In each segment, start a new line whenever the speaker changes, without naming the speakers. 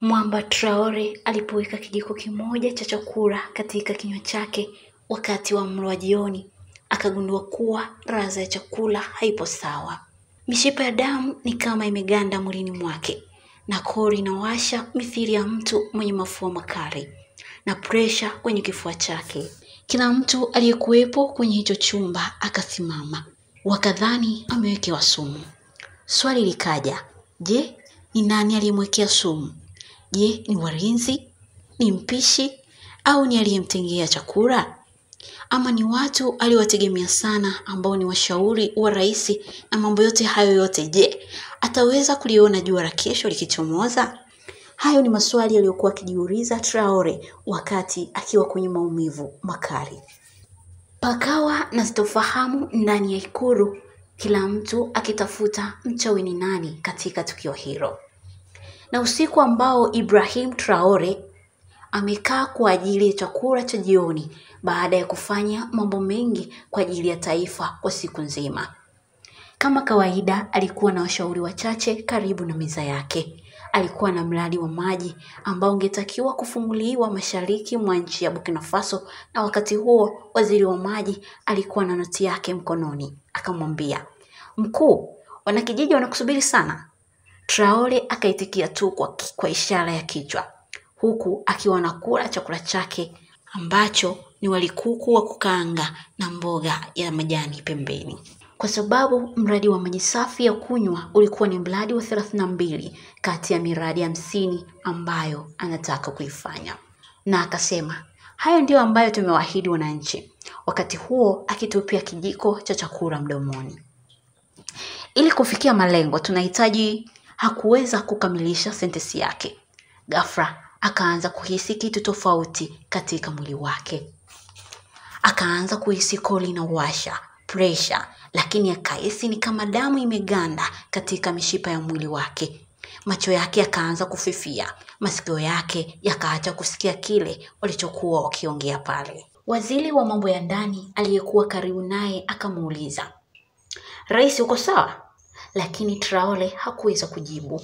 Mwamba Traore alipoweka kijiko kimoja cha chakula katika kinywa chake wakati wa mlo wa jioni, akagundua kuwa ladha ya chakula haipo sawa. Mishipa ya damu ni kama imeganda mwilini mwake, na kori inawasha mithili ya mtu mwenye mafua makali na presha kwenye kifua chake. Kila mtu aliyekuwepo kwenye hicho chumba akasimama, wakadhani amewekewa sumu. Swali likaja, je, ni nani aliyemwekea sumu? Je, ni walinzi? Ni mpishi? Au ni aliyemtengea chakula? Ama ni watu aliowategemea sana ambao ni washauri wa rais na mambo yote hayo yote? Je, ataweza kuliona jua la kesho likichomoza? Hayo ni maswali aliyokuwa akijiuliza Traore wakati akiwa kwenye maumivu makali. Pakawa na sitofahamu ndani ya Ikulu, kila mtu akitafuta mchawi ni nani katika tukio hilo. Na usiku ambao Ibrahim Traore amekaa kwa ajili ya chakula cha jioni baada ya kufanya mambo mengi kwa ajili ya taifa kwa siku nzima. Kama kawaida, alikuwa na washauri wachache karibu na meza yake. Alikuwa na mradi wa maji ambao ungetakiwa kufunguliwa mashariki mwa nchi ya Burkina Faso, na wakati huo waziri wa maji alikuwa na noti yake mkononi. Akamwambia, "Mkuu, wanakijiji wanakusubiri sana." Traore akaitikia tu kwa ishara ya kichwa, huku akiwa anakula chakula chake ambacho ni wali kuku wa kukaanga na mboga ya majani pembeni. Kwa sababu mradi wa maji safi ya kunywa ulikuwa ni mradi wa 32 kati ya miradi 50 ambayo anataka kuifanya. Na akasema, hayo ndiyo ambayo tumewaahidi wananchi, wakati huo akitupia kijiko cha chakula mdomoni. Ili kufikia malengo tunahitaji. Hakuweza kukamilisha sentensi yake. Ghafla akaanza kuhisi kitu tofauti katika mwili wake. Akaanza kuhisi koli na washa, pressure, lakini akahisi ni kama damu imeganda katika mishipa ya mwili wake. Macho yake yakaanza kufifia, masikio yake yakaacha kusikia kile walichokuwa wakiongea pale. Waziri wa mambo ya ndani aliyekuwa karibu naye akamuuliza, "Rais, uko sawa?" Lakini Traore hakuweza kujibu.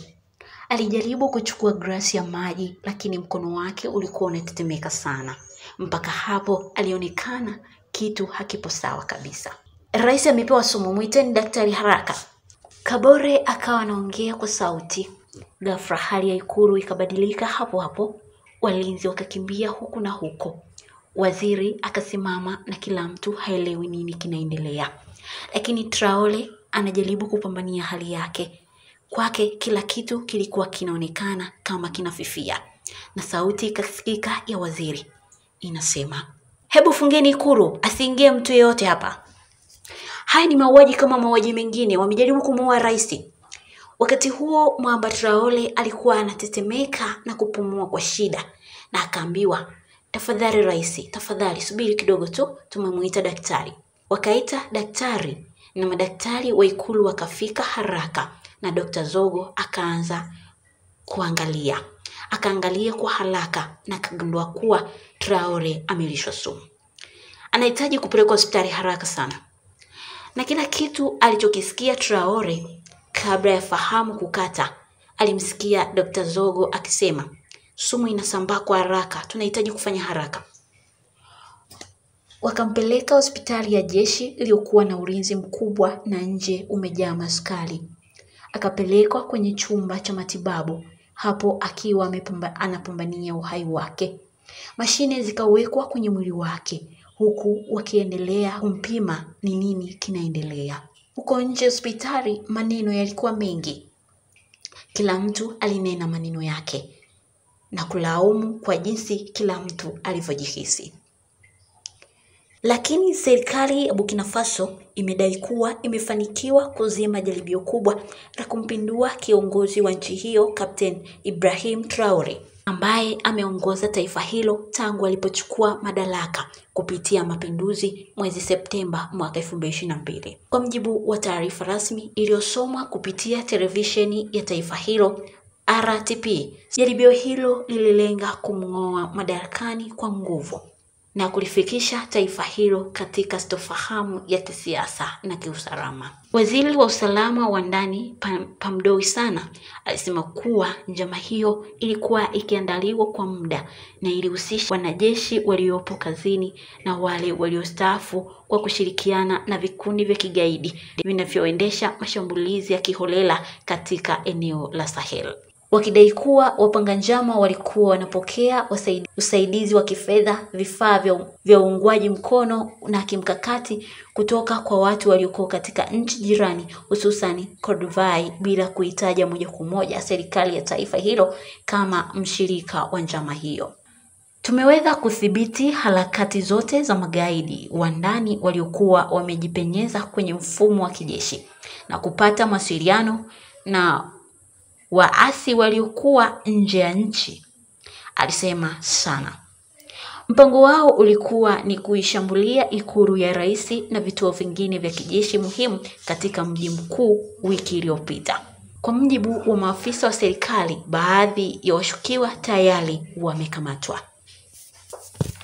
Alijaribu kuchukua glasi ya maji, lakini mkono wake ulikuwa unatetemeka sana. Mpaka hapo alionekana kitu hakipo sawa kabisa. "Rais amepewa sumu, mwiteni daktari haraka." Kabore akawa anaongea kwa sauti. Ghafla hali ya Ikulu ikabadilika hapo hapo. Walinzi wakakimbia huku na huko. Waziri akasimama na kila mtu haelewi nini kinaendelea. Lakini Traore anajaribu kupambania hali yake. Kwake kila kitu kilikuwa kinaonekana kama kinafifia. Na sauti ikasikika ya waziri inasema, "Hebu fungeni Ikulu, asiingie mtu yeyote hapa. Haya ni mauaji kama mauaji mengine, wamejaribu kumuua rais." Wakati huo Mwamba Traore alikuwa anatetemeka na kupumua kwa shida, na akaambiwa, "Tafadhali rais, tafadhali subiri kidogo tu, tumemuita daktari." Wakaita daktari na madaktari wa Ikulu wakafika haraka, na Dr. Zogo akaanza kuangalia. Akaangalia kwa haraka na akagundua kuwa Traore amelishwa sumu. Anahitaji kupelekwa hospitali haraka sana. Na kila kitu alichokisikia Traore kabla ya fahamu kukata, alimsikia Dr. Zogo akisema, "Sumu inasambaa kwa haraka, tunahitaji kufanya haraka." Wakampeleka hospitali ya jeshi iliyokuwa na ulinzi mkubwa na nje umejaa maskari. Akapelekwa kwenye chumba cha matibabu, hapo akiwa anapambania uhai wake. Mashine zikawekwa kwenye mwili wake, huku wakiendelea kumpima ni nini kinaendelea. Huko nje hospitali maneno yalikuwa mengi. Kila mtu alinena maneno yake na kulaumu kwa jinsi kila mtu alivyojihisi. Lakini serikali ya Burkina Faso imedai kuwa imefanikiwa kuzima jaribio kubwa la kumpindua kiongozi wa nchi hiyo Captain Ibrahim Traore, ambaye ameongoza taifa hilo tangu alipochukua madaraka kupitia mapinduzi mwezi Septemba mwaka 2022. Kwa mujibu wa taarifa rasmi iliyosomwa kupitia televisheni ya taifa hilo RTP, jaribio hilo lililenga kumng'oa madarakani kwa nguvu. na kulifikisha taifa hilo katika sitofahamu ya kisiasa na kiusalama. Waziri wa usalama wa ndani Pamdoi Sana alisema kuwa njama hiyo ilikuwa ikiandaliwa kwa muda na ilihusisha wanajeshi waliopo kazini na wale waliostaafu kwa kushirikiana na vikundi vya kigaidi vinavyoendesha mashambulizi ya kiholela katika eneo la Sahel, wakidai kuwa wapanga njama walikuwa wanapokea usaidizi wa kifedha, vifaa vya uungwaji mkono na kimkakati kutoka kwa watu waliokuwa katika nchi jirani, hususan Cote d'Ivoire, bila kuitaja moja kwa moja serikali ya taifa hilo kama mshirika wa njama hiyo. Tumeweza kudhibiti harakati zote za magaidi wa ndani waliokuwa wamejipenyeza kwenye mfumo wa kijeshi na kupata mawasiliano na waasi waliokuwa nje ya nchi, alisema Sana. Mpango wao ulikuwa ni kuishambulia ikulu ya rais na vituo vingine vya kijeshi muhimu katika mji mkuu wiki iliyopita. Kwa mujibu wa maafisa wa serikali, baadhi ya washukiwa tayari wamekamatwa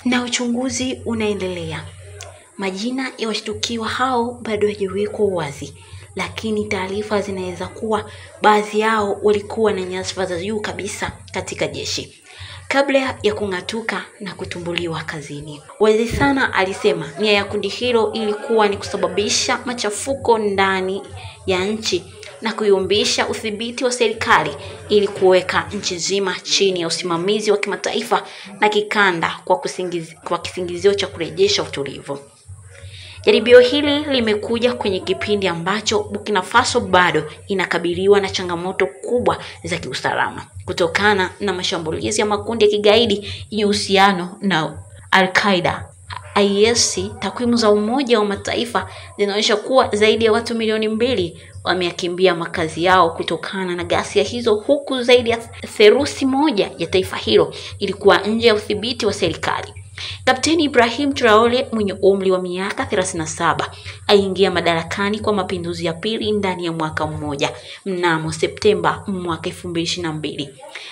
na uchunguzi unaendelea. Majina ya washtukiwa hao bado hayajawekwa wazi, lakini taarifa zinaweza kuwa baadhi yao walikuwa na nyadhifa za juu kabisa katika jeshi kabla ya kung'atuka na kutumbuliwa kazini. Waziri Sana alisema nia ya kundi hilo ilikuwa ni kusababisha machafuko ndani ya nchi na kuyumbisha udhibiti wa serikali ili kuweka nchi nzima chini ya usimamizi wa kimataifa na kikanda kwa kisingizio cha kurejesha utulivu. Jaribio hili limekuja kwenye kipindi ambacho Burkina Faso bado inakabiliwa na changamoto kubwa za kiusalama kutokana na mashambulizi ya makundi ya kigaidi yenye uhusiano na Al-Qaeda, IS. Takwimu za Umoja wa Mataifa zinaonyesha kuwa zaidi ya watu 2 milioni wameyakimbia makazi yao kutokana na ghasia hizo, huku zaidi ya theluthi moja ya taifa hilo ilikuwa nje ya udhibiti wa serikali. Kapteni Ibrahim Traore mwenye umri wa miaka 37 aliingia madarakani kwa mapinduzi ya pili ndani ya mwaka mmoja mnamo Septemba mwaka 2022,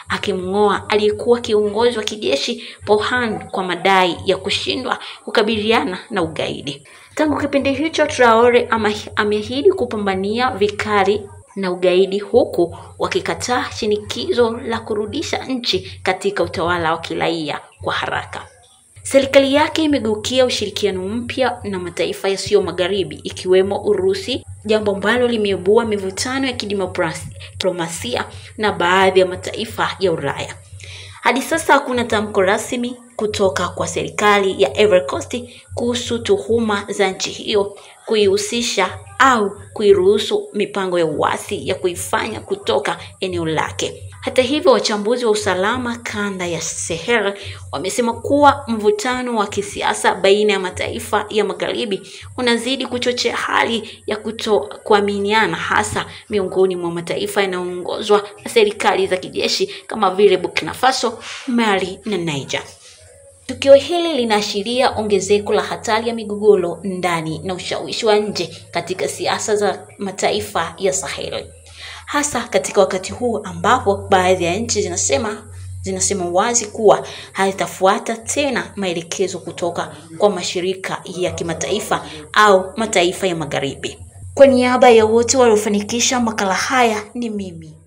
akimng'oa aliyekuwa kiongozi wa kijeshi Pohan kwa madai ya kushindwa kukabiliana na ugaidi. Tangu kipindi hicho, Traore ameahidi kupambania vikali na ugaidi huku wakikataa shinikizo la kurudisha nchi katika utawala wa kiraia kwa haraka. Serikali yake imegeukia ushirikiano mpya na mataifa yasiyo magharibi ikiwemo Urusi, jambo ambalo limeibua mivutano ya kidiplomasia na baadhi ya mataifa ya Ulaya. Hadi sasa hakuna tamko rasmi kutoka kwa serikali ya Ivory Coast kuhusu tuhuma za nchi hiyo kuihusisha au kuiruhusu mipango ya uasi ya kuifanya kutoka eneo lake. Hata hivyo, wachambuzi wa usalama kanda ya Sahel wamesema kuwa mvutano wa kisiasa baina ya mataifa ya magharibi unazidi kuchochea hali ya kutokuaminiana, hasa miongoni mwa mataifa yanayoongozwa na serikali za kijeshi kama vile Burkina Faso, Mali na Niger. Tukio hili linaashiria ongezeko la hatari ya migogoro ndani na ushawishi wa nje katika siasa za mataifa ya Sahel, hasa katika wakati huu ambapo baadhi ya nchi zinasema wazi kuwa hazitafuata tena maelekezo kutoka kwa mashirika ya kimataifa au mataifa ya magharibi. Kwa niaba ya wote waliofanikisha makala haya, ni mimi